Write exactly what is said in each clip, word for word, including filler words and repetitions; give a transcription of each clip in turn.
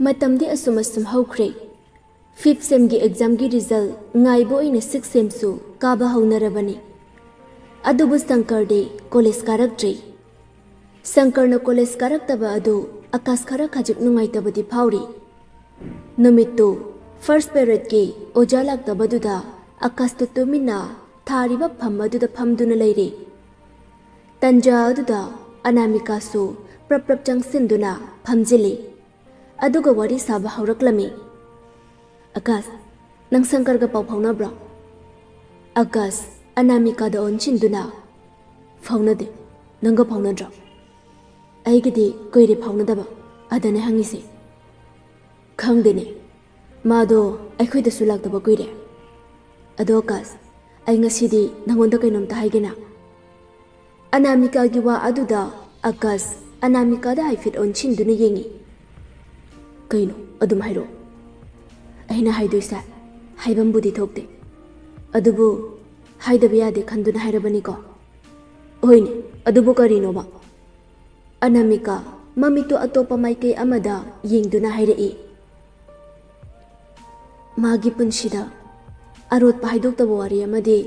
ꯃꯇꯝꯗꯤ ꯑꯁꯨꯝ ꯑꯁꯨꯝ ꯍꯧꯈ꯭ꯔꯦ꯫ Fifth semꯒꯤ examꯒꯤ result ꯉꯥꯏꯕ ꯑꯣꯏꯅ sixth semꯁꯨ ꯀꯥꯕ ꯍꯧꯅꯔꯕꯅꯤ꯫ ꯑꯗꯨꯕꯨ ꯁꯪꯀꯔꯗꯤ ꯀꯣꯂꯦꯖ ꯀꯥꯔꯛꯇ꯭ꯔꯦ꯫ ꯁꯪꯀꯔꯅ ꯀꯣꯂꯦꯖ ꯀꯥꯔꯛꯇꯕ ꯑꯗꯨ ꯑꯀꯥꯁ ꯈꯔ ꯈꯖꯤꯛ ꯅꯨꯡꯉꯥꯏꯇꯕꯗꯤ ꯐꯥꯎꯔꯤ꯫ ꯅꯨꯃꯤꯠꯇꯨ first periodꯀꯤ ꯑꯣꯖꯥ ꯂꯥꯛꯇꯕꯗꯨꯗ ꯑꯀꯥꯁꯇꯨ ꯇꯨꯃꯤꯟꯅ ꯊꯥꯔꯤꯕ ꯐꯝ ꯑꯗꯨꯗ ꯐꯝꯗꯨꯅ ꯂꯩꯔꯤ꯫ ꯇꯟꯖꯥ ꯑꯗꯨꯗ ꯑꯅꯥꯃꯤꯀꯥꯁꯨ ꯄ꯭ꯔꯞ ꯄ꯭ꯔꯞ ꯆꯪꯁꯤꯟꯗꯨꯅ ꯐꯝꯖꯤꯜꯂꯤ꯫ ꯑꯗꯨꯒ ꯋꯥꯔꯤ ꯁꯥꯕ ꯍꯧꯔꯛꯂꯝꯃꯤ꯫ "ꯑꯀꯥꯁ, ꯅꯪ ꯁꯪꯀꯔꯒ ꯄꯥꯎ ꯐꯥꯎꯅꯕ꯭ꯔꯣ?" ꯑꯀꯥꯁ ꯑꯅꯥꯃꯤꯀꯥꯗ ꯑꯣꯟꯁꯤꯟꯗꯨꯅ, "ꯐꯥꯎꯅꯗꯦ꯫ ꯅꯪꯒ ꯐꯥꯎꯅꯗ꯭ꯔꯣ?" "ꯑꯩꯒꯗꯤ ꯀꯨꯏꯔꯦ ꯐꯥꯎꯅꯗꯕ, ꯑꯗꯅꯦ ꯍꯪꯉꯤꯁꯦ꯫" "ꯈꯪꯗꯦꯅꯦ, ꯃꯥꯗꯣ ꯑꯩꯈꯣꯏꯗꯁꯨ ꯂꯥꯛꯇꯕ ꯀꯨꯏꯔꯦ꯫ ꯑꯗꯣ ꯑꯀꯥꯁ, ꯑꯩ ꯉꯁꯤꯗꯤ ꯅꯪꯉꯣꯟꯗ ꯀꯩꯅꯣꯝꯇ ꯍꯥꯏꯒꯦꯅ꯫" ꯑꯅꯥꯃꯤꯀꯥꯒꯤ ꯋꯥ ꯑꯗꯨꯗ ꯑꯀꯥꯁ ꯑꯅꯥꯃꯤꯀꯥꯗ ꯍꯥꯏꯐꯦꯠ ꯑꯣꯟꯁꯤꯟꯗꯨꯅ ꯌꯦꯡꯉꯤ꯫ "ꯀꯩꯅꯣ? ꯑꯗꯨꯝ ꯍꯥꯏꯔꯛꯑꯣ꯫" "ꯑꯩꯅ ꯍꯥꯏꯗꯣꯏꯁꯦ ꯍꯥꯏꯐꯝꯕꯨꯗꯤ ꯊꯣꯛꯇꯦ, ꯑꯗꯨꯕꯨ ꯍꯥꯏꯗꯕ ꯌꯥꯗꯦ ꯈꯟꯗꯨꯅ ꯍꯥꯏꯔꯕꯅꯤꯀꯣ꯫" "ꯍꯣꯏꯅꯦ, ꯑꯗꯨꯕꯨ ꯀꯔꯤꯅꯣꯕ?" ꯑꯅꯥꯃꯤꯀꯥ ꯃꯃꯤꯠꯇꯨ ꯑꯇꯣꯞꯄ ꯃꯥꯏꯀꯩ ꯑꯃꯗ ꯌꯦꯡꯗꯨꯅ ꯍꯥꯏꯔꯛꯏ꯫ "ꯃꯥꯒꯤ ꯄꯨꯟꯁꯤꯗ ꯑꯔꯣꯠꯄ ꯍꯥꯏꯗꯣꯛꯇꯕ ꯋꯥꯔꯤ ꯑꯃꯗꯤ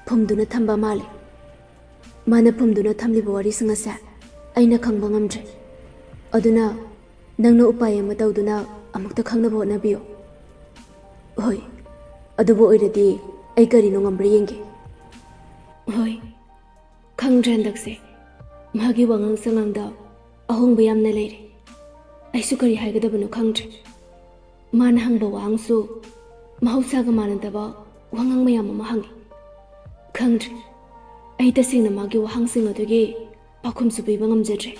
ꯐꯨꯝꯗꯨꯅ ꯊꯝꯕ ꯃꯥꯜꯂꯦ꯫ ꯃꯥꯅ ꯐꯨꯝꯗꯨꯅ ꯊꯝꯂꯤꯕ ꯋꯥꯔꯤꯁꯤꯡ ꯑꯁꯦ ꯑꯩꯅ ꯈꯪꯕ ꯉꯝꯗ꯭ꯔꯦ꯫ ꯑꯗꯨꯅ ꯅꯪꯅ ꯎꯄꯥꯏ ꯑꯃ ꯇꯧꯗꯨꯅ ꯑꯃꯨꯛꯇ ꯈꯪꯅꯕ ꯍꯣꯠꯅꯕꯤꯌꯨ꯫" "ꯍꯣꯏ, ꯑꯗꯨꯕꯨ ꯑꯣꯏꯔꯗꯤ ꯑꯩ ꯀꯔꯤꯅꯣ ꯉꯝꯕ꯭ꯔꯥ ꯌꯦꯡꯒꯦ꯫" "ꯍꯣꯏ, ꯈꯪꯗ꯭ꯔꯦ ꯍꯟꯗꯛꯁꯦ꯫ ꯃꯥꯒꯤ ꯋꯥꯉꯥꯡ ꯁꯉꯥꯡꯗ ꯑꯍꯣꯡꯕ ꯌꯥꯝꯅ ꯂꯩꯔꯦ꯫ ꯑꯩꯁꯨ ꯀꯔꯤ ꯍꯥꯏꯒꯗꯕꯅꯣ ꯈꯪꯗ꯭ꯔꯦ꯫ ꯃꯥꯅ ꯍꯪꯕ ꯋꯥꯍꯪꯁꯨ ꯃꯍꯧꯁꯥꯒ ꯃꯥꯟꯅꯗꯕ ꯋꯥꯉꯥꯡ ꯃꯌꯥꯝ ꯑꯃ ꯍꯪꯉꯤ꯫ ꯈꯪꯗ꯭ꯔꯦ, ꯑꯩ ꯇꯁꯦꯡꯅ ꯃꯥꯒꯤ ꯋꯥꯍꯪꯁꯤꯡ ꯑꯗꯨꯒꯤ ꯄꯥꯎꯈꯨꯝꯁꯨ ꯄꯤꯕ ꯉꯝꯖꯗ꯭ꯔꯦ꯫"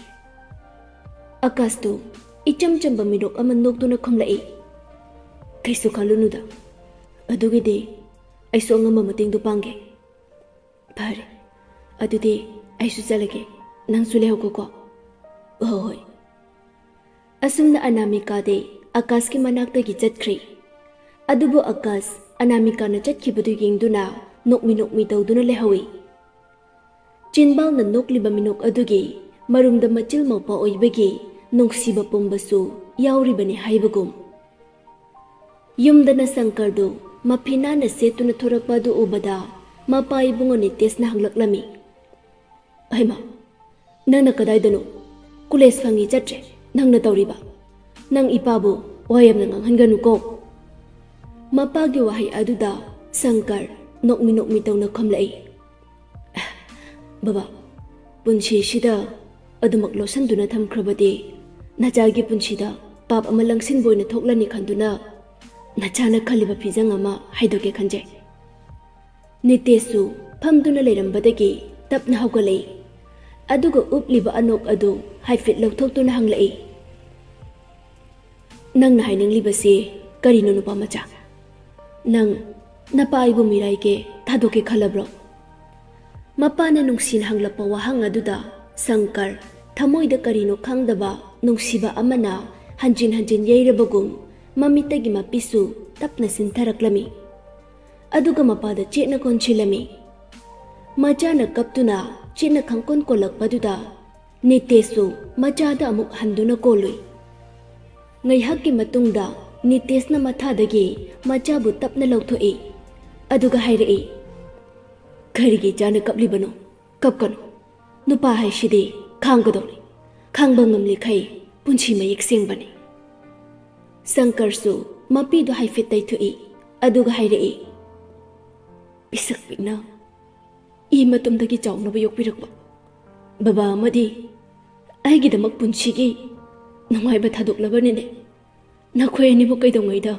ꯑꯀꯥꯁꯇꯨ ꯏꯆꯝ ꯆꯝꯕ ꯃꯤꯅꯣꯛ ꯑꯃ ꯅꯣꯛꯇꯨꯅ ꯈꯨꯝꯂꯛꯏ꯫ "ꯀꯩꯁꯨ ꯈꯜꯂꯨꯅꯨꯗ, ꯑꯗꯨꯒꯤꯗꯤ ꯑꯩꯁꯨ ꯑꯉꯝꯕ ꯃꯇꯦꯡꯗꯨ ꯄꯥꯡꯒꯦ꯫" "ꯐꯔꯦ, ꯑꯗꯨꯗꯤ ꯑꯩꯁꯨ ꯆꯠꯂꯒꯦ, ꯅꯪꯁꯨ ꯂꯩꯍꯧꯀꯣꯀꯣ꯫" "ꯍꯣꯏ, ꯍꯣꯏ꯫" ꯑꯁꯨꯝꯅ ꯑꯅꯥꯃꯤꯀꯥꯗꯤ ꯑꯀꯥꯁꯀꯤ ꯃꯅꯥꯛꯇꯒꯤ ꯆꯠꯈ꯭ꯔꯦ꯫ ꯑꯗꯨꯕꯨ ꯑꯀꯥꯁ ꯑꯅꯥꯃꯤꯀꯥꯅ ꯆꯠꯈꯤꯕꯗꯨ ꯌꯦꯡꯗꯨꯅ ꯅꯣꯛꯃꯤ ꯅꯣꯛꯃꯤ ꯇꯧꯗꯨꯅ ꯂꯩꯍꯧꯏ꯫ ꯆꯤꯟꯕꯥꯜꯅ ꯅꯣꯛꯂꯤꯕ ꯃꯤꯅꯣꯛ ꯑꯗꯨꯒꯤ ꯃꯔꯨꯝꯗ ꯃꯆꯤꯜ ꯃꯧꯄꯥ ꯑꯣꯏꯕꯒꯤ ꯅꯨꯡꯁꯤꯕ ꯄꯨꯝꯕꯁꯨ ꯌꯥꯎꯔꯤꯕꯅꯤ ꯍꯥꯏꯕꯒꯨꯝ꯫ ꯌꯨꯝꯗꯅ ꯁꯪꯀꯔꯗꯨ ꯃꯐꯤ ꯅꯥꯟꯅ ꯁꯦꯠꯇꯨꯅ ꯊꯣꯔꯛꯄ ꯑꯗꯨ ꯎꯕꯗ ꯃꯄꯥ ꯏꯕꯨꯡꯉꯣ ꯅꯤꯇꯦꯁꯅ ꯍꯪꯂꯛꯂꯝꯃꯤ, "ꯍꯩꯃꯥ, ꯅꯪꯅ ꯀꯗꯥꯏꯗꯅꯣ? ꯀꯣꯂꯦꯖ ꯐꯪꯉꯤ ꯆꯠꯇ꯭ꯔꯦ, ꯅꯪꯅ ꯇꯧꯔꯤꯕ? ꯅꯪ ꯏꯄꯥꯕꯨ ꯋꯥ ꯌꯥꯝꯅ ꯉꯥꯡꯍꯟꯒꯅꯨꯀꯣ꯫" ꯃꯄꯥꯒꯤ ꯋꯥꯍꯩ ꯑꯗꯨꯗ ꯁꯪꯀꯔ ꯅꯣꯛꯃꯤ ꯅꯣꯛꯃꯤ ꯇꯧꯅ ꯈꯨꯝꯂꯛꯏ, "ꯕꯕꯥ, ꯄꯨꯟꯁꯤꯁꯤꯗ ꯑꯗꯨꯃꯛ ꯂꯣꯠꯁꯤꯟꯗꯨꯅ ꯊꯝꯈ꯭ꯔꯕꯗꯤ ꯅꯆꯥꯒꯤ ꯄꯨꯟꯁꯤꯗ ꯄꯥꯞ ꯑꯃ ꯂꯪꯁꯤꯟꯕ ꯑꯣꯏꯅ ꯊꯣꯛꯂꯅꯤ ꯈꯟꯗꯨꯅ ꯅꯆꯥꯅ ꯈꯜꯂꯤꯕ ꯐꯤꯖꯪ ꯑꯃ ꯍꯥꯏꯗꯣꯛꯀꯦ ꯈꯟꯖꯩ꯫" ꯅꯤꯇꯦꯁꯁꯨ ꯐꯝꯗꯨꯅ ꯂꯩꯔꯝꯕꯗꯒꯤ ꯇꯞꯅ ꯍꯧꯒꯠꯂꯛꯏ꯫ ꯑꯗꯨꯒ ꯎꯞꯂꯤꯕ ꯑꯅꯣꯛ ꯑꯗꯨ ꯍꯥꯏꯐꯦꯠ ꯂꯧꯊꯣꯛꯇꯨꯅ ꯍꯪꯂꯛꯏ, "ꯅꯪꯅ ꯍꯥꯏꯅꯤꯡꯂꯤꯕꯁꯤ ꯀꯔꯤꯅꯣ, ꯅꯨꯄꯥ ꯃꯆꯥ? ꯅꯪ ꯅꯄꯥ ꯑꯩꯕꯨ ꯃꯤꯔꯥꯏꯒꯦ ꯊꯥꯗꯣꯛꯀꯦ ꯈꯜꯂꯕ꯭ꯔꯣ?" ꯃꯄꯥꯅ ꯅꯨꯡꯁꯤꯅ ꯍꯪꯂꯛꯄ ꯋꯥꯍꯪ ꯑꯗꯨꯗ ꯁꯪꯀꯔ ꯊꯃꯣꯏꯗ ꯀꯔꯤꯅꯣ ꯈꯪꯗꯕ ꯅꯨꯡꯁꯤꯕ ꯑꯃꯅ ꯍꯟꯖꯤꯟ ꯍꯟꯖꯤꯟ ꯌꯩꯔꯕꯒꯨꯝ ꯃꯃꯤꯠꯇꯒꯤ ꯃꯄꯤꯁꯨ ꯇꯞꯅ ꯁꯤꯟꯊꯔꯛꯂꯝꯃꯤ꯫ ꯑꯗꯨꯒ ꯃꯄꯥꯗ ꯆꯦꯠꯅ ꯀꯣꯟꯁꯤꯜꯂꯝꯃꯤ꯫ ꯃꯆꯥꯅ ꯀꯞꯇꯨꯅ ꯆꯦꯠꯅ ꯈꯪꯀꯣꯟ ꯀꯣꯜꯂꯛꯄꯗꯨꯗ ꯅꯤꯇꯦꯁꯁꯨ ꯃꯆꯥꯗ ꯑꯃꯨꯛ ꯍꯟꯗꯨꯅ ꯀꯣꯜꯂꯨꯏ꯫ ꯉꯥꯏꯍꯥꯛꯀꯤ ꯃꯇꯨꯡꯗ ꯅꯤꯇꯦꯁꯅ ꯃꯊꯥꯗꯒꯤ ꯃꯆꯥꯕꯨ ꯇꯞꯅ ꯂꯧꯊꯣꯛꯏ꯫ ꯑꯗꯨꯒ ꯍꯥꯏꯔꯛꯏ, "ꯀꯔꯤꯒꯤ ꯏꯆꯥꯅ ꯀꯞꯂꯤꯕꯅꯣ? ꯀꯞꯀꯅꯨ꯫ ꯅꯨꯄꯥ ꯍꯥꯏꯁꯤꯗꯤ ꯈꯥꯡꯒꯗꯧꯅꯤ꯫ ꯈꯥꯡꯕ ꯉꯝꯂꯤꯈꯩ ꯄꯨꯟꯁꯤ ꯃꯌꯦꯛ ꯁꯦꯡꯕꯅꯤ꯫" ꯁꯪꯀꯔꯁꯨ ꯃꯄꯤꯗꯨ ꯍꯥꯏꯐꯦꯠ ꯇꯩꯊꯣꯛꯏ꯫ ꯑꯗꯨꯒ ꯍꯥꯏꯔꯛꯏ, "ꯄꯤꯁꯛ ꯄꯤꯛꯅ ꯏ ꯃꯇꯨꯝꯗꯒꯤ ꯆꯥꯎꯅꯕ ꯌꯣꯛꯄꯤꯔꯛꯄ ꯕꯕꯥ ꯑꯃꯗꯤ ꯑꯩꯒꯤꯗꯃꯛ ꯄꯨꯟꯁꯤꯒꯤ ꯅꯨꯡꯉꯥꯏꯕ ꯊꯥꯗꯣꯛꯂꯕꯅꯤꯅꯦ꯫ ꯅꯈꯣꯏ ꯑꯅꯤꯕꯨ ꯀꯩꯗꯧꯉꯩꯗ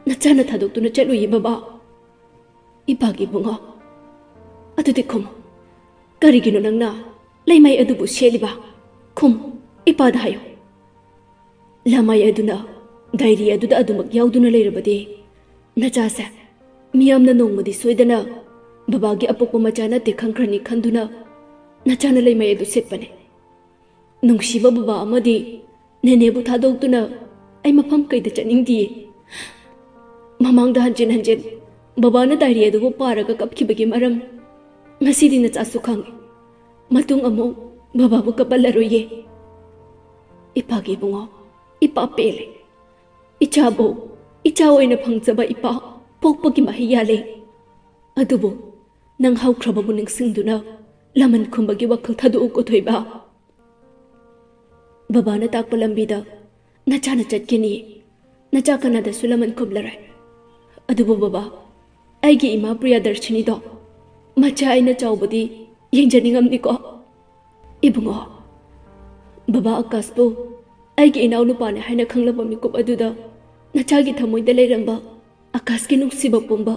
ꯅꯆꯥꯅ ꯊꯥꯗꯣꯛꯇꯨꯅ ꯆꯠꯂꯨꯏ ꯕꯕꯥ?" "ꯏꯄꯥꯒꯤ ꯏꯕꯨꯡꯉꯣ, ꯑꯗꯨꯗꯤ ꯈꯨꯝꯃꯨ꯫ ꯀꯔꯤꯒꯤꯅꯣ ꯅꯪꯅ ꯂꯩꯃꯥꯏ ꯑꯗꯨꯕꯨ ꯁꯦꯠꯂꯤꯕ? ꯈꯨꯝꯃꯨ, ꯏꯄꯥꯗ ꯍꯥꯏꯌꯨ꯫" "ꯂꯃꯥꯏ ꯑꯗꯨꯅ ꯗꯥꯏꯔꯤ ꯑꯗꯨꯗ ꯑꯗꯨꯃꯛ ꯌꯥꯎꯗꯨꯅ ꯂꯩꯔꯕꯗꯤ ꯅꯆꯥꯁꯦ ꯃꯤꯌꯥꯝꯅ ꯅꯣꯡꯃꯗꯤ ꯁꯣꯏꯗꯅ ꯕꯕꯥꯒꯤ ꯑꯄꯣꯛꯄ ꯃꯆꯥ ꯅꯠꯇꯦ ꯈꯪꯈ꯭ꯔꯅꯤ ꯈꯟꯗꯨꯅ ꯅꯆꯥꯅ ꯂꯩꯃꯥꯏ ꯑꯗꯨ ꯁꯦꯠꯄꯅꯦ꯫ ꯅꯨꯡꯁꯤꯕ ꯕꯕꯥ ꯑꯃꯗꯤ ꯅꯦꯅꯦꯕꯨ ꯊꯥꯗꯣꯛꯇꯨꯅ ꯑꯩ ꯃꯐꯝ ꯀꯩꯗ ꯆꯠꯅꯤꯡꯗꯤꯌꯦ꯫ ꯃꯃꯥꯡꯗ ꯍꯟꯖꯤꯟ ꯍꯟꯖꯤꯟ ꯕꯕꯥꯅ ꯗꯥꯏꯔꯤ ꯑꯗꯨꯕꯨ ꯄꯥꯔꯒ ꯀꯞꯈꯤꯕꯒꯤ ꯃꯔꯝ ꯉꯁꯤꯗꯤ ꯅꯆꯥꯁꯨ ꯈꯪꯉꯦ꯫ ꯃꯇꯨꯡ ꯑꯃꯨꯛ ꯕꯕꯥꯕꯨ ꯀꯞꯍꯜꯂꯔꯣꯏꯌꯦ꯫" ꯏꯄꯥꯒꯤ ꯏꯕꯨꯡꯉꯣ, ꯏꯄꯥ ꯄꯦꯜꯂꯦ꯫ ꯏꯆꯥꯕꯨ ꯏꯆꯥ ꯑꯣꯏꯅ ꯐꯪꯖꯕ ꯏꯄꯥ ꯄꯣꯛꯄꯒꯤ ꯃꯍꯩ ꯌꯥꯜꯂꯦ꯫ ꯑꯗꯨꯕꯨ ꯅꯪ ꯍꯧꯈ꯭ꯔꯕꯕꯨ ꯅꯤꯡꯁꯤꯡꯗꯨꯅ ꯂꯃꯟ ꯈꯨꯝꯕꯒꯤ ꯋꯥꯈꯜ ꯊꯥꯗꯣꯛꯎꯀꯣ ꯊꯣꯏꯕ꯫ ꯕꯕꯥꯅ ꯇꯥꯛꯄ ꯂꯝꯕꯤꯗ ꯅꯆꯥꯅ ꯆꯠꯀꯅꯤ꯫ ꯅꯆꯥ ꯀꯅꯥꯗꯁꯨ ꯂꯃꯟ ꯈꯨꯝꯂꯔꯣꯏ꯫ ꯑꯗꯨꯕꯨ ꯕꯕꯥ, ꯑꯩꯒꯤ ꯏꯃꯥ ꯄ꯭ꯔꯤꯌꯥꯗꯔꯁꯤꯅꯤꯗꯣ ꯃꯆꯥ ꯑꯩꯅ ꯆꯥꯎꯕꯗꯤ ꯌꯦꯡꯖꯅꯤꯡꯉꯝꯅꯤꯀꯣ? ꯏꯕꯨꯡꯉꯣ, ꯕꯕꯥ ꯑꯀꯥꯁꯄꯨ ꯑꯩꯒꯤ ꯏꯅꯥꯎꯅꯨꯄꯥꯅꯤ ꯍꯥꯏꯅ ꯈꯪꯂꯕ ꯃꯤꯀꯨꯞ ꯑꯗꯨꯗ ꯅꯆꯥꯒꯤ ꯊꯃꯣꯏꯗ ꯂꯩꯔꯝꯕ ꯑꯀꯥꯁꯀꯤ ꯅꯨꯡꯁꯤꯕ ꯄꯨꯝꯕ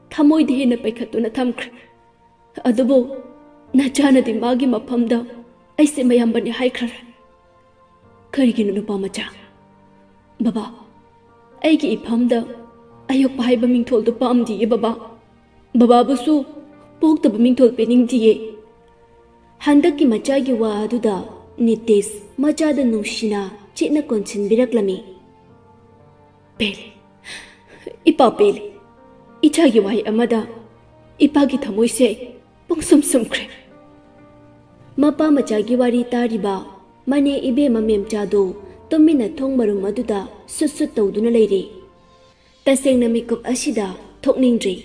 ꯊꯃꯣꯏꯗ ꯍꯦꯟꯅ ꯄꯩꯈꯠꯇꯨꯅ ꯊꯝꯈ꯭ꯔꯦ꯫ ꯑꯗꯨꯕꯨ ꯅꯆꯥꯅꯗꯤ ꯃꯥꯒꯤ ꯃꯐꯝꯗ ꯑꯩꯁꯦ ꯃꯌꯥꯝꯕꯅꯤ ꯍꯥꯏꯈ꯭ꯔꯦ꯫ ꯀꯔꯤꯒꯤꯅꯣ ꯅꯨꯄꯥ ꯃꯆꯥ? ꯕꯕꯥ, ꯑꯩꯒꯤ ꯏꯐꯝꯗ ꯑꯌꯣꯛꯄ ꯍꯥꯏꯕ ꯃꯤꯡꯊꯣꯜꯗꯨ ꯄꯥꯝꯗꯤꯌꯦ ꯕꯕꯥ꯫ ꯕꯕꯥꯕꯨꯁꯨ ꯄꯣꯛꯇꯕ ꯃꯤꯡꯊꯣꯜ ꯄꯤꯅꯤꯡꯗꯤꯌꯦ꯫ ꯍꯟꯗꯛꯀꯤ ꯃꯆꯥꯒꯤ ꯋꯥ ꯑꯗꯨꯗ ꯅꯤꯇꯤꯁ ꯃꯆꯥꯗ ꯅꯨꯡꯁꯤꯅ ꯆꯦꯠꯅ ꯀꯣꯟꯁꯤꯟꯕꯤꯔꯛꯂꯝꯃꯤ꯫ ꯄꯦꯜꯂꯦ, ꯏꯄꯥ ꯄꯦꯜꯂꯦ꯫ ꯏꯆꯥꯒꯤ ꯋꯥꯍꯩ ꯑꯃꯗ ꯏꯄꯥꯒꯤ ꯊꯃꯣꯏꯁꯦ ꯄꯨꯡꯁꯨꯝ ꯁꯨꯝꯈ꯭ꯔꯦ꯫ ꯃꯄꯥ ꯃꯆꯥꯒꯤ ꯋꯥꯔꯤ ꯇꯥꯔꯤꯕ ꯃꯅꯦ ꯏꯕꯦꯝꯃ ꯃꯦꯝꯆꯥꯗꯨ ꯇꯨꯃꯤꯟꯅ ꯊꯣꯡ ꯃꯔꯨꯝ ꯑꯗꯨꯗ ꯁꯨꯠ ꯁꯨꯠ ꯇꯧꯗꯨꯅ ꯂꯩꯔꯤ꯫ ꯇꯁꯦꯡꯅ ꯃꯤꯀꯨꯞ ꯑꯁꯤꯗ ꯊꯣꯛꯅꯤꯡꯗ꯭ꯔꯤ꯫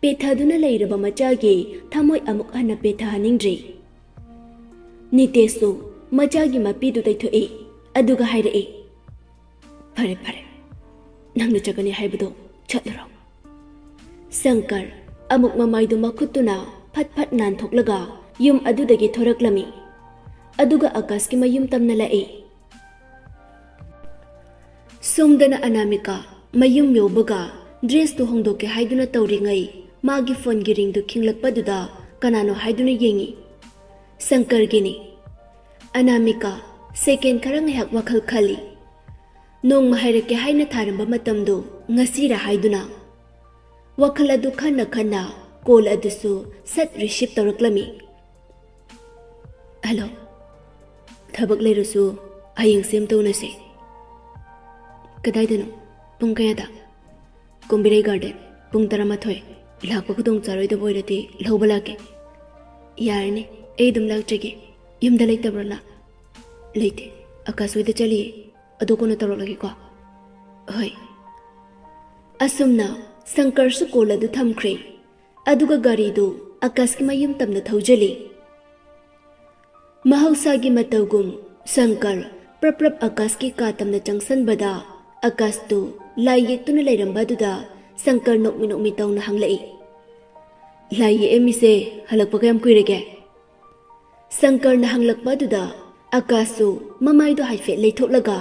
ꯄꯦꯊꯗꯨꯅ ꯂꯩꯔꯕ ꯃꯆꯥꯒꯤ ꯊꯃꯣꯏ ꯑꯃꯨꯛ ꯍꯟꯅ ꯄꯦꯊꯍꯟꯅꯤꯡꯗ꯭ꯔꯤ꯫ ꯅꯤꯇꯦꯁꯁꯨ ꯃꯆꯥꯒꯤ ꯃꯄꯤꯗꯨ ꯇꯩꯊꯣꯛꯏ꯫ ꯑꯗꯨꯒ ꯍꯥꯏꯔꯛꯏ, "ꯐꯔꯦ, ꯐꯔꯦ꯫ ꯅꯪꯅ ꯆꯠꯀꯅꯤ ꯍꯥꯏꯕꯗꯣ ꯆꯠꯂꯨꯔꯣ꯫" ꯁꯪꯀꯔ ꯑꯃꯨꯛ ꯃꯃꯥꯏꯗꯨ ꯃꯈꯨꯠꯇꯨꯅ ꯐꯠ ꯐꯠ ꯅꯥꯟꯊꯣꯛꯂꯒ ꯌꯨꯝ ꯑꯗꯨꯗꯒꯤ ꯊꯣꯔꯛꯂꯝꯃꯤ꯫ ꯑꯗꯨꯒ ꯑꯀꯥꯁꯀꯤ ꯃꯌꯨꯝ ꯇꯝꯅ ꯂꯥꯛꯏ꯫ ꯁꯣꯝꯗꯅ ꯑꯅꯥꯃꯤꯀꯥ ꯃꯌꯨꯝ ꯌꯧꯕꯒ ꯗ꯭ꯔꯦꯁꯇꯨ ꯍꯣꯡꯗꯣꯛꯀꯦ ꯍꯥꯏꯗꯨꯅ ꯇꯧꯔꯤꯉꯩ, ꯃꯥꯒꯤ ꯐꯣꯟꯒꯤ ꯔꯤꯡꯗꯨ ꯈꯤꯡꯂꯛꯄꯗꯨꯗ ꯀꯅꯥꯅꯣ ꯍꯥꯏꯗꯨꯅ ꯌꯦꯡꯉꯤ꯫ ꯁꯪꯀꯔꯒꯤꯅꯤ꯫ ꯑꯅꯥꯃꯤꯀꯥ ꯁꯦꯀꯦꯟ ꯈꯔ ꯉꯥꯏꯍꯥꯛ ꯋꯥꯈꯜ ꯈꯜꯂꯤ꯫ ꯅꯣꯡꯃ ꯍꯥꯏꯔꯛꯀꯦ ꯍꯥꯏꯅ ꯊꯥꯔꯝꯕ ꯃꯇꯝꯗꯨ ꯉꯁꯤꯔ ꯍꯥꯏꯗꯨꯅ꯫ ꯋꯥꯈꯜ ꯑꯗꯨ ꯈꯟꯅ ꯈꯟꯅ ꯀꯣꯜ ꯑꯗꯨꯁꯨ ꯁꯠ ꯔꯤꯁꯤꯞ ꯇꯧꯔꯛꯂꯝꯃꯤ꯫ "ꯍꯜꯂꯣ꯫ ꯊꯕꯛ ꯂꯩꯔꯁꯨ ꯍꯌꯦꯡ ꯁꯦꯝ ꯇꯧꯅꯁꯦ꯫" "ꯀꯗꯥꯏꯗꯅꯣ? ꯄꯨꯡ ꯀꯌꯥꯗ?" "ꯀꯨꯝꯕꯤꯔꯩ ꯒꯥꯔꯗꯦꯟ, ꯄꯨꯡ ꯇꯔꯥꯃꯥꯊꯣꯏ꯫ ꯂꯥꯛꯄ ꯈꯨꯗꯣꯡ ꯆꯥꯔꯣꯏꯗꯕ ꯑꯣꯏꯔꯗꯤ ꯂꯧꯕ ꯂꯥꯛꯀꯦ꯫" "ꯌꯥꯔꯅꯤ, ꯑꯩ ꯑꯗꯨꯝ ꯂꯥꯛꯆꯒꯦ꯫ ꯌꯨꯝꯗ ꯂꯩꯇꯕ꯭ꯔꯣ ꯅꯪ?" "ꯂꯩꯇꯦ꯫ ꯑꯀꯥꯁ ꯍꯣꯏꯗ ꯆꯠꯂꯤꯌꯦ꯫ ꯑꯗꯨ ꯀꯣꯟꯅ ꯇꯧꯔꯛꯂꯒꯦꯀꯣ꯫ ꯍꯣꯏ꯫ ꯑꯁꯨꯝꯅ ꯁꯪꯀꯔꯁꯨ ꯀꯣꯜ ꯑꯗꯨ ꯊꯝꯈ꯭ꯔꯦ꯫ ꯑꯗꯨꯒ ꯒꯥꯔꯤꯗꯨ ꯑꯀꯥꯁꯀꯤ ꯃꯌꯨꯝ ꯇꯝꯅ ꯊꯧꯖꯤꯜꯂꯤ꯫ ꯃꯍꯧꯁꯥꯒꯤ ꯃꯇꯧꯒꯨꯝ ꯁꯪꯀꯔ ꯄ꯭ꯔꯞ ꯄ꯭ꯔꯞ ꯑꯀꯥꯁꯀꯤ ꯀꯥ ꯇꯝꯅ ꯆꯪꯁꯟꯕꯗ ꯑꯀꯥꯁꯇꯨ ꯂꯥꯏ ꯌꯦꯛꯇꯨꯅ ꯂꯩꯔꯝꯕ ꯑꯗꯨꯗ ꯁꯪꯀꯔ ꯅꯣꯛꯃꯤ ꯅꯣꯛꯃꯤ ꯇꯧꯅ ꯍꯪꯂꯛꯏ, "ꯂꯥꯏ ꯌꯦꯛꯑꯝꯃꯤꯁꯦ ꯍꯜꯂꯛꯄ ꯀꯌꯥꯝ ꯀꯨꯏꯔꯒꯦ?" ꯁꯪꯀꯔꯅ ꯍꯪꯂꯛꯄ ꯑꯗꯨꯗ ꯑꯀꯥꯁꯁꯨ ꯃꯃꯥꯏꯗꯣ ꯍꯥꯏꯐꯦꯠ ꯂꯩꯊꯣꯛꯂꯒ,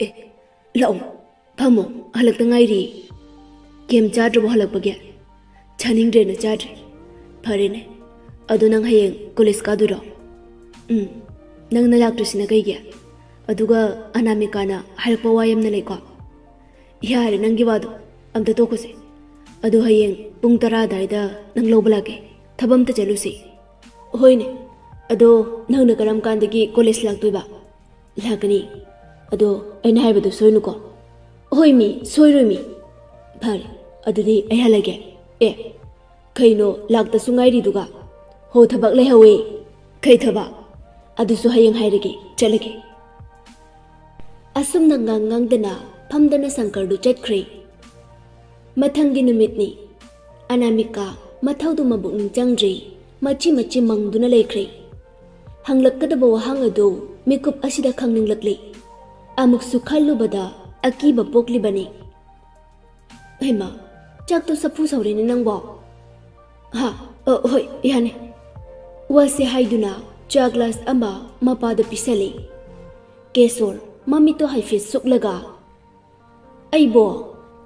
"ꯑꯦ, ꯂꯥꯛꯑꯣ, ꯐꯝꯃꯣ, ꯍꯜꯂꯛꯇ ꯉꯥꯏꯔꯤ꯫ ꯀꯦꯝ ꯆꯥꯗ꯭ꯔꯕꯣ ꯍꯜꯂꯛꯄꯒꯤ?" "ꯆꯥꯅꯤꯡꯗ꯭ꯔꯦꯅ ꯆꯥꯗ꯭ꯔꯦ꯫" "ꯐꯔꯦꯅꯦ꯫ ꯑꯗꯣ ꯅꯪ ꯍꯌꯦꯡ ꯀꯣꯂꯦꯖ ꯀꯥꯗꯣꯏꯔꯣ?" "ꯎꯝ꯫ ꯅꯪꯅ ꯂꯥꯛꯇ꯭ꯔꯤꯁꯤꯅ ꯀꯩꯒꯤ? ꯑꯗꯨꯒ ꯑꯅꯥꯃꯤꯀꯥꯅ ꯍꯥꯏꯔꯛꯄ ꯋꯥ ꯌꯥꯝꯅ ꯂꯩꯀꯣ?" "ꯌꯥꯔꯦ ꯅꯪꯒꯤ ꯋꯥꯗꯣ꯫ ꯑꯝꯇ ꯇꯣꯛꯈꯣꯁꯦ꯫ ꯑꯗꯣ ꯍꯌꯦꯡ ꯄꯨꯡ ꯇꯔꯥ ꯑꯗꯥꯏꯗ ꯅꯪ ꯂꯧꯕ ꯂꯥꯛꯀꯦ꯫ ꯊꯕꯛ ꯑꯝꯇ ꯆꯠꯂꯨꯁꯤ꯫" "ꯍꯣꯏꯅꯦ꯫ ꯑꯗꯣ ꯅꯪꯅ ꯀꯔꯝ ꯀꯥꯟꯗꯒꯤ ꯀꯣꯂꯦꯖ ꯂꯥꯛꯇꯣꯏꯕ?" "ꯂꯥꯛꯀꯅꯤ꯫ ꯑꯗꯣ ꯑꯩꯅ ꯍꯥꯏꯕꯗꯣ ꯁꯣꯏꯅꯨꯀꯣ꯫" "ꯍꯣꯏ ꯃꯤ, ꯁꯣꯏꯔꯣꯏ ꯃꯤ꯫" "ꯐꯔꯦ, ꯑꯗꯨꯗꯤ ꯑꯩ ꯍꯜꯂꯒꯦ꯫ ꯑꯦ, ꯀꯩꯅꯣ ꯂꯥꯛꯇꯁꯨ ꯉꯥꯏꯔꯤꯗꯨꯒ?" "ꯍꯣ, ꯊꯕꯛ ꯂꯩꯍꯧꯋꯦ꯫" "ꯀꯩ ꯊꯕꯛ?" "ꯑꯗꯨꯁꯨ ꯍꯌꯦꯡ ꯍꯥꯏꯔꯒꯦ, ꯆꯠꯂꯒꯦ꯫" ꯑꯁꯨꯝꯅ ꯉꯥꯡ ꯉꯥꯡꯗꯅ ꯐꯝꯗꯅ ꯁꯪꯀꯔꯗꯨ ꯆꯠꯈ꯭ꯔꯦ꯫ ꯃꯊꯪꯒꯤ ꯅꯨꯃꯤꯠꯅꯤ꯫ ꯑꯅꯥꯃꯤꯀꯥ ꯃꯊꯧꯗꯨ ꯃꯕꯨꯛꯅꯤꯡ ꯆꯪꯗ꯭ꯔꯦ, ꯃꯆꯤ ꯃꯆꯤ ꯃꯪꯗꯨꯅ ꯂꯩꯈ꯭ꯔꯦ꯫ ꯍꯪꯂꯛꯀꯗꯕ ꯋꯥꯍꯪ ꯑꯗꯨ ꯃꯤꯀꯨꯞ ꯑꯁꯤꯗ ꯈꯪꯅꯤꯡꯂꯛꯂꯤ꯫ ꯑꯃꯨꯛꯁꯨ ꯈꯜꯂꯨꯕꯗ ꯑꯀꯤꯕ ꯄꯣꯛꯂꯤꯕꯅꯤ꯫ "ꯍꯩꯃꯥ, ꯆꯥꯛꯇꯣ ꯁꯥꯐꯨ ꯁꯧꯔꯦꯅꯦ ꯅꯪꯕꯣ꯫" "ꯍꯥ? ꯑ, ꯍꯣꯏ, ꯌꯥꯅꯤ꯫" ꯋꯥꯁꯦ ꯍꯥꯏꯗꯨꯅ ꯆꯥ ꯒ꯭ꯂꯥꯁ ꯑꯃ ꯃꯄꯥꯗ ꯄꯤꯁꯜꯂꯤ꯫ ꯀꯦꯁꯣꯔ ꯃꯃꯤꯠꯇꯣ ꯍꯥꯏꯐꯦꯠ ꯁꯨꯛꯂꯒ, "ꯑꯩꯕꯣ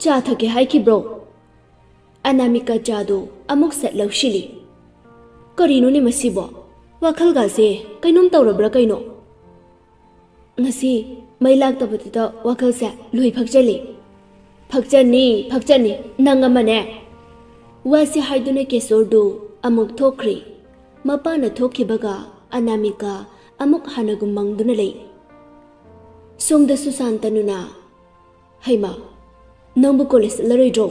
ꯆꯥ ꯊꯛꯀꯦ ꯍꯥꯏꯈꯤꯕ꯭ꯔꯣ?" ꯑꯅꯥꯃꯤꯀꯥ ꯆꯥꯗꯣ ꯑꯃꯨꯛ ꯁꯠ ꯂꯧꯁꯤꯜꯂꯤ꯫ "ꯀꯔꯤꯅꯣꯅꯦ ꯃꯁꯤꯕꯣ? ꯋꯥꯈꯜꯒꯥꯁꯦ ꯀꯩꯅꯣꯝ ꯇꯧꯔꯕ꯭ꯔꯥ ꯀꯩꯅꯣ?" "ꯉꯁꯤ ꯃꯩ ꯂꯥꯛꯇꯕꯗꯨꯗ ꯋꯥꯈꯜꯁꯦ ꯂꯣꯏ ꯐꯛꯆꯜꯂꯤ꯫" "ꯐꯛꯆꯟꯅꯤ, ꯐꯛꯆꯟꯅꯤ, ꯅꯪ ꯑꯃꯅꯦ꯫" ꯋꯥꯁꯤ ꯍꯥꯏꯗꯨꯅ ꯀꯦꯁꯣꯔꯗꯨ ꯑꯃꯨꯛ ꯊꯣꯛꯈ꯭ꯔꯦ꯫ ꯃꯄꯥꯅ ꯊꯣꯛꯈꯤꯕꯒ ꯑꯅꯥꯃꯤꯀꯥ ꯑꯃꯨꯛ ꯍꯥꯟꯅꯒꯨꯝ ꯃꯪꯗꯨꯅ ꯂꯩ꯫ ꯁꯣꯝꯗ ꯁꯨꯁꯥꯟꯇꯅꯨꯅ, "ꯍꯩꯃꯥ, ꯅꯪꯕꯨ ꯀꯣꯂꯦꯖ ꯆꯠꯂꯔꯣꯏꯗ꯭ꯔꯣ?"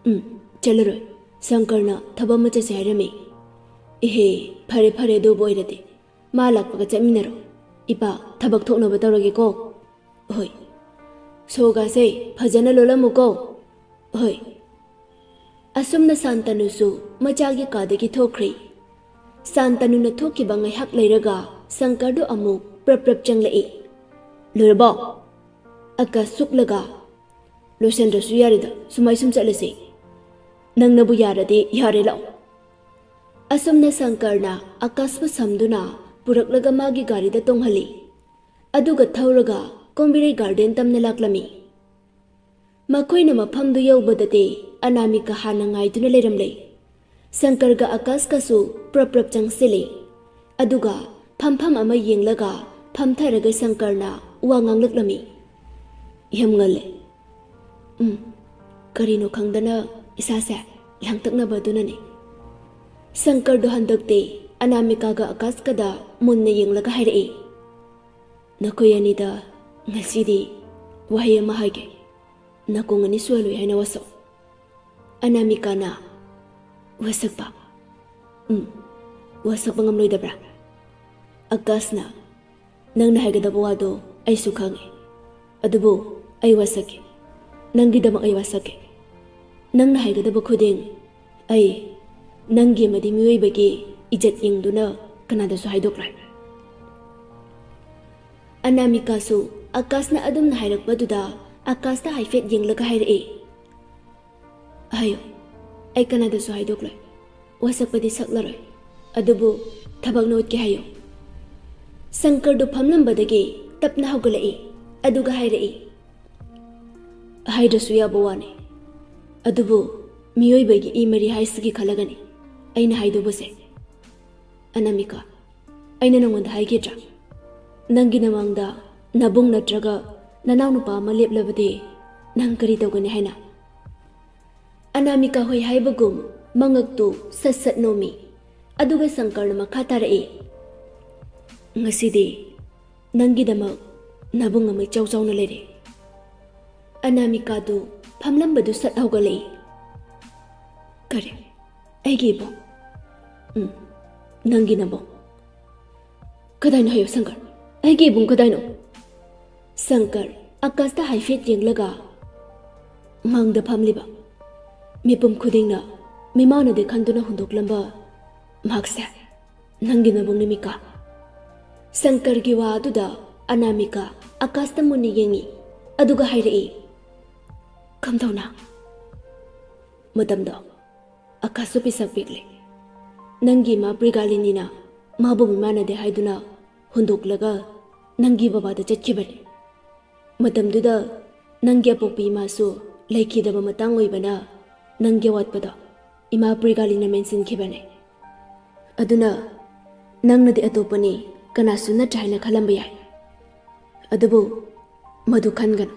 "ꯎꯝ, ꯆꯠꯂꯔꯣꯏ꯫ ꯁꯪꯀꯔꯅ ꯊꯕꯛ ꯑꯃ ꯆꯠꯁꯦ ꯍꯥꯏꯔꯝꯃꯤ꯫" "ꯏꯍꯦ, ꯐꯔꯦ ꯐꯔꯦ, ꯑꯗꯨꯕꯨ ꯑꯣꯏꯔꯗꯤ ꯃꯥ ꯂꯥꯛꯄꯒ ꯆꯠꯃꯤꯟꯅꯔꯣ꯫" ꯏꯄꯥ, ꯊꯕꯛ ꯊꯣꯛꯅꯕ ꯇꯧꯔꯒꯦꯀꯣ꯫ ꯍꯣꯏ꯫ ꯁꯣꯒꯥꯁꯦ ꯐꯖꯅ ꯂꯣꯜꯂꯝꯃꯨꯀꯣ꯫ ꯍꯣꯏ꯫ ꯑꯁꯨꯝꯅ ꯁꯥꯟꯇꯅꯨꯁꯨ ꯃꯆꯥꯒꯤ ꯀꯥꯗꯒꯤ ꯊꯣꯛꯈ꯭ꯔꯦ꯫ ꯁꯥꯟꯇꯅꯨꯅ ꯊꯣꯛꯈꯤꯕ ꯉꯥꯏꯍꯥꯛ ꯂꯩꯔꯒ ꯁꯪꯀꯔꯗꯨ ꯑꯃꯨꯛ ꯄ꯭ꯔꯞ ꯄ꯭ꯔꯞ ꯆꯪꯂꯛꯏ꯫ "ꯂꯣꯏꯔꯕꯣ?" ꯑꯀꯥꯁ ꯁꯨꯛꯂꯒ, "ꯂꯣꯏꯁꯟꯗ꯭ꯔꯁꯨ ꯌꯥꯔꯦꯗ, ꯁꯨꯃꯥꯏ ꯁꯨꯝ ꯆꯠꯂꯁꯤ꯫ ꯅꯪꯅꯕꯨ ꯌꯥꯔꯗꯤ ꯌꯥꯔꯦ, ꯂꯥꯛꯑꯣ꯫" ꯑꯁꯨꯝꯅ ꯁꯪꯀꯔꯅ ꯑꯀꯥꯁꯄꯨ ꯁꯝꯗꯨꯅ ꯄꯨꯔꯛꯂꯒ ꯃꯥꯒꯤ ꯒꯥꯔꯤꯗ ꯇꯣꯡꯍꯜꯂꯤ꯫ ꯑꯗꯨꯒ ꯊꯧꯔꯒ ꯀꯣꯝꯕꯤꯔꯩ ꯒꯥꯔꯗꯦꯟ ꯇꯝꯅ ꯂꯥꯛꯂꯝꯃꯤ꯫ ꯃꯈꯣꯏꯅ ꯃꯐꯝꯗꯨ ꯌꯧꯕꯗꯗꯤ ꯑꯅꯥꯃꯤꯀꯥ ꯍꯥꯟꯅ ꯉꯥꯏꯗꯨꯅ ꯂꯩꯔꯝꯂꯦ꯫ ꯁꯪꯀꯔꯒ ꯑꯀꯥꯁꯀꯁꯨ ꯄ꯭ꯔꯞ ꯄ꯭ꯔꯞ ꯆꯪꯁꯤꯜꯂꯤ꯫ ꯑꯗꯨꯒ ꯐꯝꯐꯝ ꯑꯃ ꯌꯦꯡꯂꯒ ꯐꯝꯊꯔꯒ ꯁꯪꯀꯔꯅ ꯋꯥ ꯉꯥꯡꯂꯛꯂꯝꯃꯤ꯫ "ꯌꯥꯝ ꯉꯜꯂꯦ꯫" "ꯎꯝ, ꯀꯔꯤꯅꯣ ꯈꯪꯗꯅ ꯏꯁꯥꯁꯦ ꯂꯥꯡꯇꯛꯅꯕ ꯑꯗꯨꯅꯅꯦ꯫" ꯁꯪꯀꯔꯗꯣ ꯍꯟꯗꯛꯇꯤ ꯑꯅꯥꯃꯤꯀꯥꯒ ꯑꯀꯥꯁꯀꯗ ꯃꯨꯟꯅ ꯌꯦꯡꯂꯒ ꯍꯥꯏꯔꯛꯏ꯫ "ꯅꯈꯣꯏ ꯑꯅꯤꯗ ꯉꯁꯤꯗꯤ ꯋꯥꯍꯩ ꯑꯃ ꯍꯥꯏꯒꯦ꯫ ꯅꯥꯀꯣꯡ ꯑꯅꯤ ꯁꯨꯍꯜꯂꯣꯏ ꯍꯥꯏꯅ ꯋꯥꯁꯛ꯫" ꯑꯅꯥꯃꯤꯀꯥꯅ ꯋꯥꯁꯛꯄ꯫ "ꯎꯝ, ꯋꯥꯁꯛꯄ ꯉꯝꯂꯣꯏꯗꯕ꯭ꯔꯥ?" ꯑꯀꯥꯁꯅ, "ꯅꯪꯅ ꯍꯥꯏꯒꯗꯕ ꯋꯥꯗꯣ ꯑꯩꯁꯨ ꯈꯪꯉꯤ꯫ ꯑꯗꯨꯕꯨ ꯑꯩ ꯋꯥꯁꯛꯀꯦ꯫ ꯅꯪꯒꯤꯗꯃꯛ ꯑꯩ ꯋꯥꯁꯛꯀꯦ꯫ ꯅꯪꯅ ꯍꯥꯏꯒꯗꯕ ꯈꯨꯗꯤꯡ ꯑꯩ ꯅꯪꯒꯤ ꯑꯃꯗꯤ ꯃꯤꯑꯣꯏꯕꯒꯤ ꯏꯖꯠ ꯌꯦꯡꯗꯨꯅ ꯀꯅꯥꯗꯁꯨ ꯍꯥꯏꯗꯣꯛꯂꯣꯏ꯫" ꯑꯅꯥꯃꯤꯀꯥꯁꯨ ꯑꯀꯥꯁꯅ ꯑꯗꯨꯝꯅ ꯍꯥꯏꯔꯛꯄꯗꯨꯗ ꯑꯀꯥꯁꯇ ꯍꯥꯏꯐꯦꯠ ꯌꯦꯡꯂꯒ ꯍꯥꯏꯔꯛꯏ꯫ "ꯍꯥꯏꯌꯣ, ꯑꯩ ꯀꯅꯥꯗꯁꯨ ꯍꯥꯏꯗꯣꯛꯂꯣꯏ꯫ ꯋꯥꯁꯛꯄꯗꯤ ꯁꯛꯂꯔꯣꯏ꯫ ꯑꯗꯨꯕꯨ ꯊꯕꯛꯅ ꯎꯠꯀꯦ ꯍꯥꯏꯌꯣ꯫" ꯁꯪꯀꯔꯗꯨ ꯐꯝꯂꯝꯕꯗꯒꯤ ꯇꯞꯅ ꯍꯧꯒꯠꯂꯛꯏ꯫ ꯑꯗꯨꯒ ꯍꯥꯏꯔꯛꯏ, "ꯍꯥꯏꯗ꯭ꯔꯁꯨ ꯌꯥꯕ ꯋꯥꯅꯤ꯫ ꯑꯗꯨꯕꯨ ꯃꯤꯑꯣꯏꯕꯒꯤ ꯏ ꯃꯔꯤ ꯍꯥꯏꯁꯤꯒꯤ ꯈꯜꯂꯒꯅꯤ ꯑꯩꯅ ꯍꯥꯏꯗꯧꯕꯁꯦ꯫ ꯑꯅꯥꯃꯤꯀꯥ, ꯑꯩꯅ ꯅꯉꯣꯟꯗ ꯍꯥꯏꯈꯤꯗ꯭ꯔꯥ? ꯅꯪꯒꯤ ꯅꯃꯥꯡꯗ ꯅꯕꯨꯡ ꯅꯠꯇ꯭ꯔꯒ ꯅꯅꯥꯎꯅꯨꯄꯥ ꯑꯃ ꯂꯦꯞꯂꯕꯗꯤ ꯅꯪ ꯀꯔꯤ ꯇꯧꯒꯅꯤ ꯍꯥꯏꯅ?" ꯑꯅꯥꯃꯤꯀꯥ ꯍꯣꯏ ꯍꯥꯏꯕꯒꯨꯝ ꯃꯉꯛꯇꯨ ꯁꯠ ꯁꯠ ꯅꯣꯝꯃꯤ꯫ ꯑꯗꯨꯒ ꯁꯪꯀꯔꯅ ꯃꯈꯥ ꯇꯥꯔꯛꯏ, "ꯉꯁꯤꯗꯤ ꯅꯪꯒꯤꯗꯃꯛ ꯅꯕꯨꯡ ꯑꯃ ꯏꯆꯥꯎ ꯆꯥꯎꯅ ꯂꯩꯔꯦ꯫" ꯑꯅꯥꯃꯤꯀꯥꯗꯨ ꯐꯝꯂꯝꯕꯗꯨ ꯁꯠ ꯍꯧꯒꯠꯂꯛꯏ꯫ "ꯀꯔꯤ? ꯑꯩꯒꯤ ꯏꯕꯨꯡ?" "ꯎꯝ, ꯅꯪꯒꯤ ꯅꯕꯨꯡ꯫" "ꯀꯗꯥꯏꯅꯣ ꯍꯥꯏꯌꯨ ꯁꯪꯀꯔ?" ꯑꯩꯒꯤ ꯏꯕꯨꯡ ꯀꯗꯥꯏꯅꯣ? ꯁꯪꯀꯔ ꯑꯀꯥꯁꯇ ꯍꯥꯏꯐꯦꯠ ꯌꯦꯡꯂꯒ ꯃꯪꯗ ꯐꯝꯂꯤꯕ ꯃꯤꯄꯨꯝ ꯈꯨꯗꯤꯡꯅ ꯃꯤꯃꯥꯟꯅꯗꯦ ꯈꯟꯗꯨꯅ ꯍꯨꯟꯗꯣꯛꯂꯝꯕ ꯃꯍꯥꯛꯁꯦ ꯅꯪꯒꯤ ꯅꯕꯨꯡꯅꯤ ꯃꯤꯀꯥ꯫ ꯁꯪꯀꯔꯒꯤ ꯋꯥ ꯑꯗꯨꯗ ꯑꯅꯥꯃꯤꯀꯥ ꯑꯀꯥꯁꯇ ꯃꯨꯟꯅ ꯌꯦꯡꯉꯤ, ꯑꯗꯨꯒ ꯍꯥꯏꯔꯛꯏ, "ꯀꯝꯗꯧꯅ?" ꯃꯇꯝꯗꯣ ꯑꯀꯥꯁꯁꯨ ꯄꯤꯁꯛ ꯄꯤꯛꯂꯤ꯫ ꯅꯪꯒꯤ ꯏꯃꯥ ꯄ꯭ꯔꯤꯒꯥꯂꯤꯅꯤꯅ ꯃꯥꯕꯨ ꯃꯤꯃꯥꯟꯅꯗꯦ ꯍꯥꯏꯗꯨꯅ ꯍꯨꯟꯗꯣꯛꯂꯒ ꯅꯪꯒꯤ ꯕꯕꯥꯗ ꯆꯠꯈꯤꯕꯅꯤ꯫ ꯃꯇꯝꯗꯨꯗ ꯅꯪꯒꯤ ꯑꯄꯣꯛꯄꯤ ꯏꯃꯥꯁꯨ ꯂꯩꯈꯤꯗꯕ ꯃꯇꯥꯡ ꯑꯣꯏꯕꯅ ꯅꯪꯒꯤ ꯑꯋꯥꯠꯄꯗꯣ ꯏꯃꯥ ꯄ꯭ꯔꯤꯒꯥꯂꯤꯅ ꯃꯦꯟꯁꯤꯟꯈꯤꯕꯅꯤ꯫ ꯑꯗꯨꯅ ꯅꯪꯅꯗꯤ ꯑꯇꯣꯞꯄꯅꯤ, ꯀꯅꯥꯁꯨ ꯅꯠꯇ꯭ꯔꯦ ꯍꯥꯏꯅ ꯈꯜꯂꯝꯕ ꯌꯥꯏ꯫ ꯑꯗꯨꯕꯨ ꯃꯗꯨ ꯈꯟꯒꯅꯨ꯫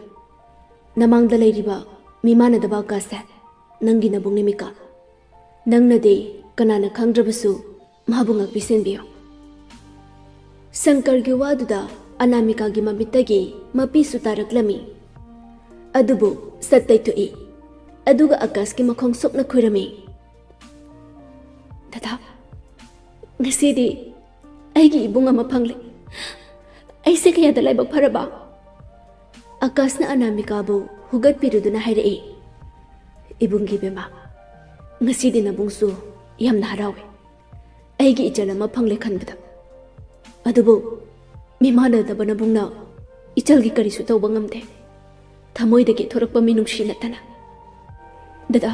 ꯅꯃꯥꯡꯗ ꯂꯩꯔꯤꯕ ꯃꯤꯃꯥꯟꯅꯗꯕ ꯑꯀꯥꯁꯁꯦ ꯅꯪꯒꯤ ꯅꯕꯨꯡꯅꯤ ꯃꯤꯀꯥ꯫ ꯅꯪꯅꯗꯤ ꯀꯅꯥꯅ ꯈꯪꯗ꯭ꯔꯕꯁꯨ ꯃꯥꯕꯨ ꯉꯥꯛꯄꯤ ꯁꯦꯟꯕꯤꯌꯨ꯫ ꯁꯪꯀꯔꯒꯤ ꯋꯥꯗꯨꯗ ꯑꯅꯥꯃꯤꯀꯥꯒꯤ ꯃꯃꯤꯠꯇꯒꯤ ꯃꯄꯤꯁꯨ ꯇꯥꯔꯛꯂꯝꯃꯤ꯫ ꯑꯗꯨꯕꯨ ꯁꯠ ꯇꯩꯊꯣꯛꯏ꯫ ꯑꯗꯨꯒ ꯑꯀꯥꯁꯀꯤ ꯃꯈꯣꯡ ꯁꯣꯛꯅ ꯈꯨꯔꯝꯃꯤ꯫ "ꯗꯗꯥ, ꯉꯁꯤꯗꯤ ꯑꯩꯒꯤ ꯏꯕꯨꯡ ꯑꯃ ꯐꯪꯂꯦ꯫ ꯑꯩꯁꯦ ꯀꯌꯥꯗ ꯂꯥꯏꯕꯛ ꯐꯔꯕ!" ꯑꯀꯥꯁꯅ ꯑꯅꯥꯃꯤꯀꯥꯕꯨ ꯍꯨꯒꯠꯄꯤꯔꯨꯗꯨꯅ ꯍꯥꯏꯔꯛꯏ, "ꯏꯕꯨꯡꯒꯤ ꯕꯦꯝꯃ, ꯉꯁꯤꯗꯤ ꯅꯕꯨꯡꯁꯨ ꯌꯥꯝꯅ ꯍꯔꯥꯎꯏ꯫ ꯑꯩꯒꯤ ꯏꯆꯜ ꯑꯃ ꯐꯪꯂꯦ ꯈꯟꯕꯗ꯫ ꯑꯗꯨꯕꯨ ꯃꯤꯃꯥꯟꯅꯗꯕ ꯅꯕꯨꯡꯅ ꯏꯆꯜꯒꯤ ꯀꯔꯤꯁꯨ ꯇꯧꯕ ꯉꯝꯗꯦ꯫ ꯊꯃꯣꯏꯗꯒꯤ ꯊꯣꯔꯛꯄ ꯃꯤꯅꯨꯡꯁꯤ ꯅꯠꯇꯅ꯫ ꯗꯗꯥ,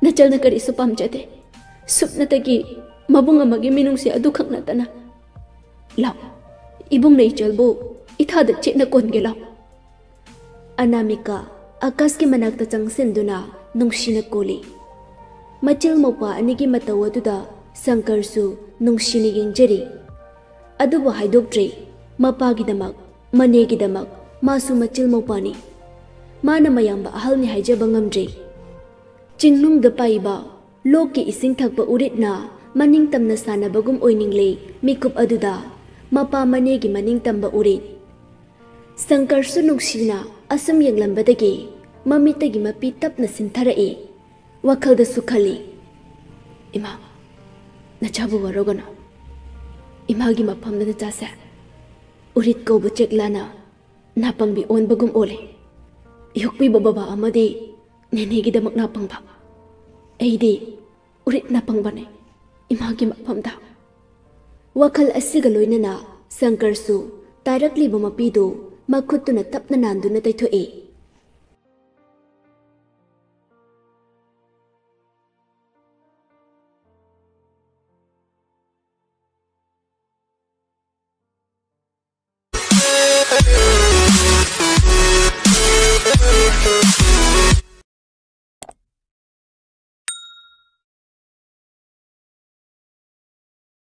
ꯅꯆꯜꯅ ꯀꯔꯤꯁꯨ ꯄꯥꯝꯖꯗꯦ꯫ ꯁꯨꯞꯅꯇꯒꯤ ꯃꯕꯨꯡ ꯑꯃꯒꯤ ꯃꯤꯅꯨꯡꯁꯤ ꯑꯗꯨꯈꯛ ꯅꯠꯇꯅ꯫ ꯂꯥꯎ, ꯏꯕꯨꯡꯅ ꯏꯆꯜꯕꯨ ꯏꯊꯥꯗ ꯆꯦꯠꯅ ꯀꯣꯟꯒꯦ ꯂꯥꯎ꯫" ꯑꯅꯥꯃꯤꯀꯥ ꯑꯀꯥꯁꯀꯤ ꯃꯅꯥꯛꯇ ꯆꯪꯁꯤꯟꯗꯨꯅ ꯅꯨꯡꯁꯤꯅ ꯀꯣꯜꯂꯤ꯫ ꯃꯆꯤꯜ ꯃꯧꯄ꯭ꯋꯥ ꯑꯅꯤꯒꯤ ꯃꯇꯧ ꯑꯗꯨꯗ ꯁꯪꯀꯔꯁꯨ ꯅꯨꯡꯁꯤꯅ ꯌꯦꯡꯖꯔꯤ꯫ ꯑꯗꯨꯕꯨ ꯍꯥꯏꯗꯣꯛꯇ꯭ꯔꯤ, ꯃꯄꯥꯒꯤꯗꯃꯛ, ꯃꯅꯦꯒꯤꯗꯃꯛ ꯃꯥꯁꯨ ꯃꯆꯤꯜ ꯃꯧꯄ꯭ꯋꯥꯅꯤ꯫ ꯃꯥꯅ ꯃꯌꯥꯝꯕ ꯑꯍꯜꯅꯤ ꯍꯥꯏꯖꯕ ꯉꯝꯗ꯭ꯔꯤ꯫ ꯆꯤꯡꯅꯨꯡꯗ ꯄꯥꯏꯕ ꯂꯣꯛꯀꯤ ꯏꯁꯤꯡ ꯊꯛꯄ ꯎꯔꯤꯠꯅ ꯃꯅꯤꯡ ꯇꯝꯅ ꯁꯥꯟꯅꯕꯒꯨꯝ ꯑꯣꯏꯅꯤꯡꯂꯦ ꯃꯤꯀꯨꯞ ꯑꯗꯨꯗ ꯃꯄꯥ ꯃꯅꯦꯒꯤ ꯃꯅꯤꯡ ꯇꯝꯕ ꯎꯔꯤꯠ꯫ ꯁꯪꯀꯔꯁꯨ ꯅꯨꯡꯁꯤꯅ ꯑꯁꯨꯝ ꯌꯦꯡꯂꯝꯕꯗꯒꯤ ꯃꯃꯤꯠꯇꯒꯤ ꯃꯄꯤ ꯇꯞꯅ ꯁꯤꯟꯊꯔꯛꯏ꯫ ꯋꯥꯈꯜꯗꯁꯨ ꯈꯜꯂꯤ, "ꯏꯃꯥ, ꯅꯆꯥꯕꯨ ꯋꯥꯔꯧꯒꯅꯨ꯫ ꯏꯃꯥꯒꯤ ꯃꯐꯝꯗ ꯅꯆꯥꯁꯦ ꯎꯔꯤꯠ ꯀꯧꯕ ꯆꯦꯛꯂꯥꯅ ꯅꯥꯄꯪꯕꯤ ꯑꯣꯟꯕꯒꯨꯝ ꯑꯣꯜꯂꯦ꯫ ꯌꯣꯛꯄꯤꯕ ꯕꯕꯥ ꯑꯃꯗꯤ ꯅꯦꯅꯦꯒꯤꯗꯃꯛ ꯅꯥꯄꯪꯕ꯫ ꯑꯩꯗꯤ ꯎꯔꯤꯠ ꯅꯥꯄꯪꯕꯅꯦ ꯏꯃꯥꯒꯤ ꯃꯐꯝꯗ꯫ ꯋꯥꯈꯜ ꯑꯁꯤꯒ ꯂꯣꯏꯅꯅ ꯁꯪꯀꯔꯁꯨ ꯇꯥꯔꯛꯂꯤꯕ ꯃꯄꯤꯗꯨ ꯃꯈꯨꯠꯇꯨꯅ ꯇꯞꯅ ꯅꯥꯟꯗꯨꯅ ꯇꯩꯊꯣꯛꯏ꯫